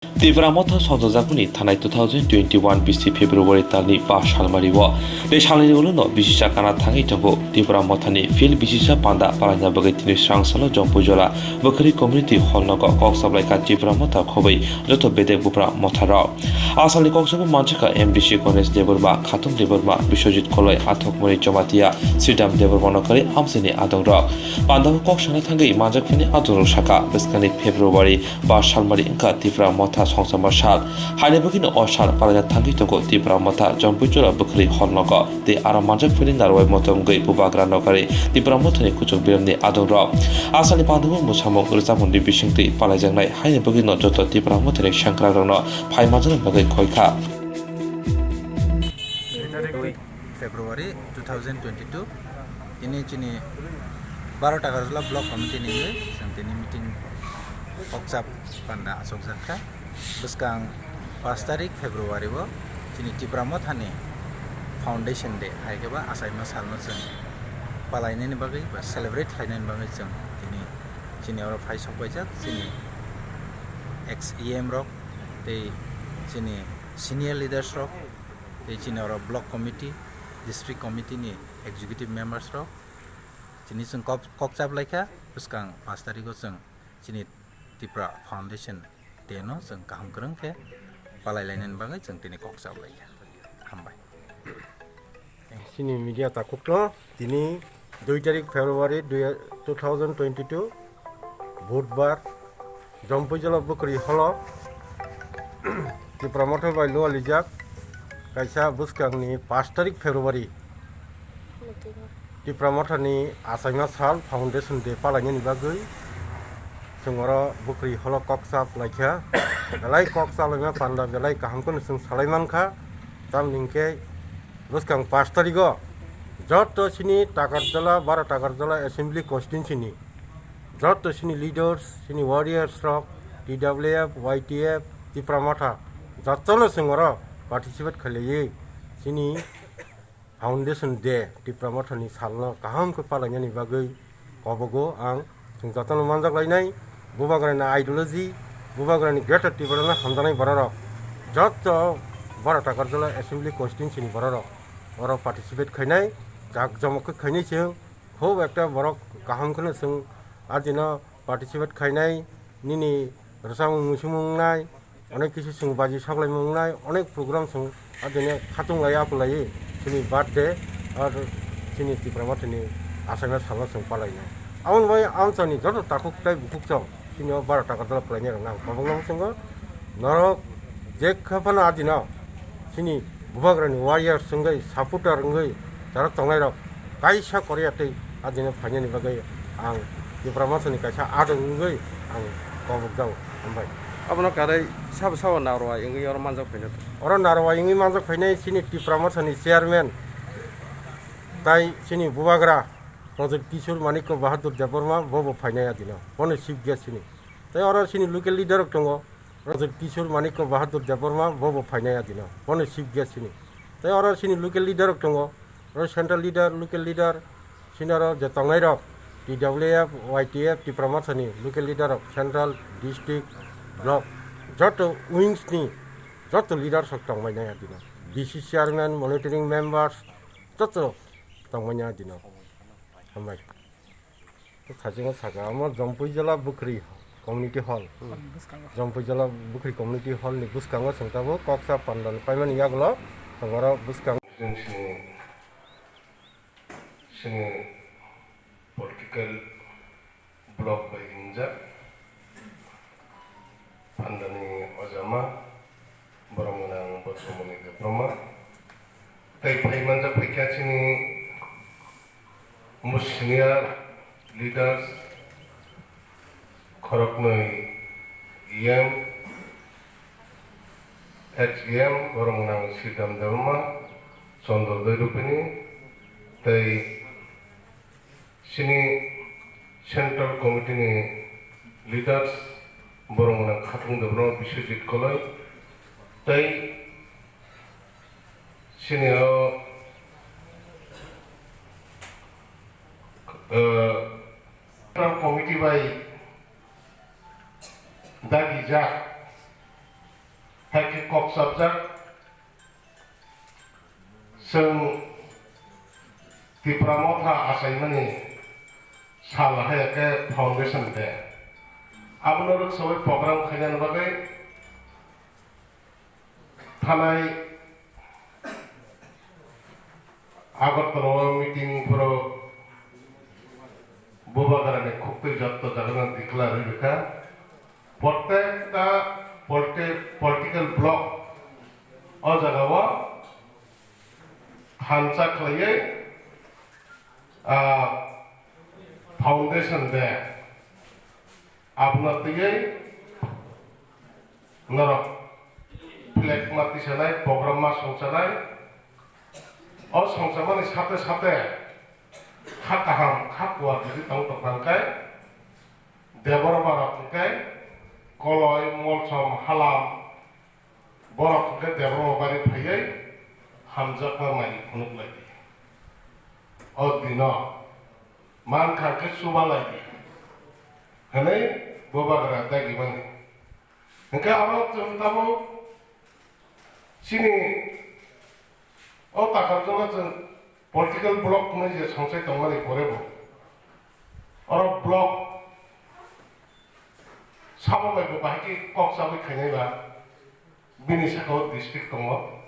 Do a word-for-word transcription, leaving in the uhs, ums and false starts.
Tipra Motha songchajakmani thanai two thousand twenty-one bisi February talni ba salmari o tei salnini ulo no bisisa kana thangwi tongo. Tipra Mothani field bisisa panda palaina bagwi tini swrang salo Jompuijola Bwkhwrwi Community Hall nogo kok saplaikha Tipra Motha khobwi joto bedek bupra motharok. Asalni kok sabo manjakha M D C Ganesh Debbarma, Khatung Debbarma, Biswajit Koloi, Athokmoni Jamatia, Sridham Debbarma no kwrwi amchaini adongrok. Pandao kok sana thangwi manjakphani adongrok sakha bwskangni February ba salmari wngkha Tipra Motha songchama sal. Haini bagwino o sal palaina thangwi tongo Tipra Motha Jompuijola Bwkhwrwi Hall nogo tei aro manjakphani narwai motom wngwi Bubagra nokari Tipra Mothani kuchuk biramni adongrok. Asalni pandao mwsamung rwchapmungni bisingtwi palaijaknai haini bagwino joto Tipra Mothani sengkrakrokno phai manjaknai bagwi khoikha. February two thousand twenty-two, tini chini baro Takarjala Block Committee ni wngwi chwng tini meeting kokchap panda achukjakha. Bwskang pash tarik February o chini Tipra Mothani Foundation Day, hai khe ba achaima salno chwng palainani bagwi ba celebrate khlainani bagwi chwng tini chini oro phai sok paijak chini ex E M rok tei chini senior leaders rok tei chini oro block committee, district committee ni executive members rok chini chwng kok, kokchap laikha bwskang pash tarik o chwng chini Tipra Foundation Day no chwng kaham kwrwng khe palai lainani bagwi chwng tini kokchap laikha. Hambai. Chini media takhukno tini dui tarik February dui, two thousand twenty-two, Budbar, Jompuijola Bwkhwrwi Holo, Tipra Motha bai lualijak kaisa bwskangni pash tarik February. Tipra Mothani achaima sal Foundation Day palainani bagwi chwng oro Bwkhwrwi Holo kokchap laikha. Belai kokchap laima panda belai kaham kheno chwng salai mankha. Tamni hwnkhe bwskang pash tarigo joto chini Takarjala, baro Takarjala Assembly Constituency ni joto chini leaders, chini warriors rok, T W F, Y T F, Tipra Motha, jotono chwng oro participate khlaiwi chini Foundation Day, Tipra Mothani salno kaham khe palainani bagwi kobogo ang chwng jotono manjak lainai. Bubagrani ideology, Bubagrani Greater Tipraland hamjaknai bororok, joto baro Takarjala Assembly Constituency ni bororok oro participate khainai, jak jomok khe khainai chwng, khub ekta borok kaham kheno chwng adino participate khainai, nini rwchapmung muisingmung wngnai, onek kisu chwng baji soklaimung wngnai, onek program chwng adini khatung lai apu lai chini birthday ar chini Tipra Mothani achaima salno chwng palainai. Aboni bai amchaini joto takhuk tei bukhuk chwng chini o baro Takarjala kwlainai rokno ang kobokno muchungo. Norok je khe phano adino chini Bubagrani warriors wngwi, supporter wngwi, charo tongnairok kaisa Korea tei adino phainani bagwi ang Tipra Mothani kaisa adong wngwi ang kobokjago. Hambai. Abono karwi sabo sabo narwai wngwi oro manjak phainai. Oro narwai wngwi manjak phainai chini Tipra Mothani chairman tai chini Bubagra Rajat Kishore Manikya Bahadur Debbarma bobo phainai adino. Bono chief guest chini. Tai oro chini local leader rok tongo. Rajat Kishore Manikya Bahadur Debbarma bobo phainai adino, bono chief guest chini. Tai oro chini local leader rok tongo, oro central leader, local leader, chini oro je tongnairok, T W F, Y T F, Tipra Mothani local leader rok, central, district, block, joto wings ni joto leaders rok tongbainai adino, D C chairman, monitoring members, joto tongbainai adino. Hambai. Tei thajingo saka omo Jompuijola Bwkhwrwi Community Hall. Jompuijola Bwkhwrwi Community Hall ni bwskango chwng tabuk koksa pandal paimani yagulo chwng oro bwskang. Chwng chini, chini political block bai ringjak. Phandani ojama, borok gwnang Bodromoni Debbarma. Tei phai manjak phaikha chini most senior leaders, khoroknwi E M, ex E M, borok gwnang Sridham Debbarma, Chandrodaya Rupini, tei chini Central Committee ni leaders, borok gwnang Khatung Debbarma, Biswajit Koloi, tei chini o, eh, Central Committee bai dagijak Khe kok chapjak, chwng Tipra Motha achaimani sal hai khe Foundation Day. Abono rwksawi program khainani bagwi thanai Agartala o meeting phuru Bubagrani khuktwi jotto jagano declare rwkha. Prottekta politi-, political block o jagao thansa khlaiwi, ah, Foundation Day abono twiwi norok flag ma tisanai, program ma songchanai. O songchamani sate sate kha kaham, kha kuar jodi tong tongkha hwnkhe, Debbarma rok hwnkhe Koloi, Molsom, Halam, borok hwnkhe Debbarma bari phaiwi hamjakma mai phunuk lai di. O dino mankha hwnkhe chuba lai di hwnwi Bubagra dagi mani. Hwnkhe aro chwng tabuk chini o Takarjala chwng political block hwnwi je songchai tongmani pore bo oro block sabo bai bo bahai khe kok chabwi khainai ba bini saka o district tongo.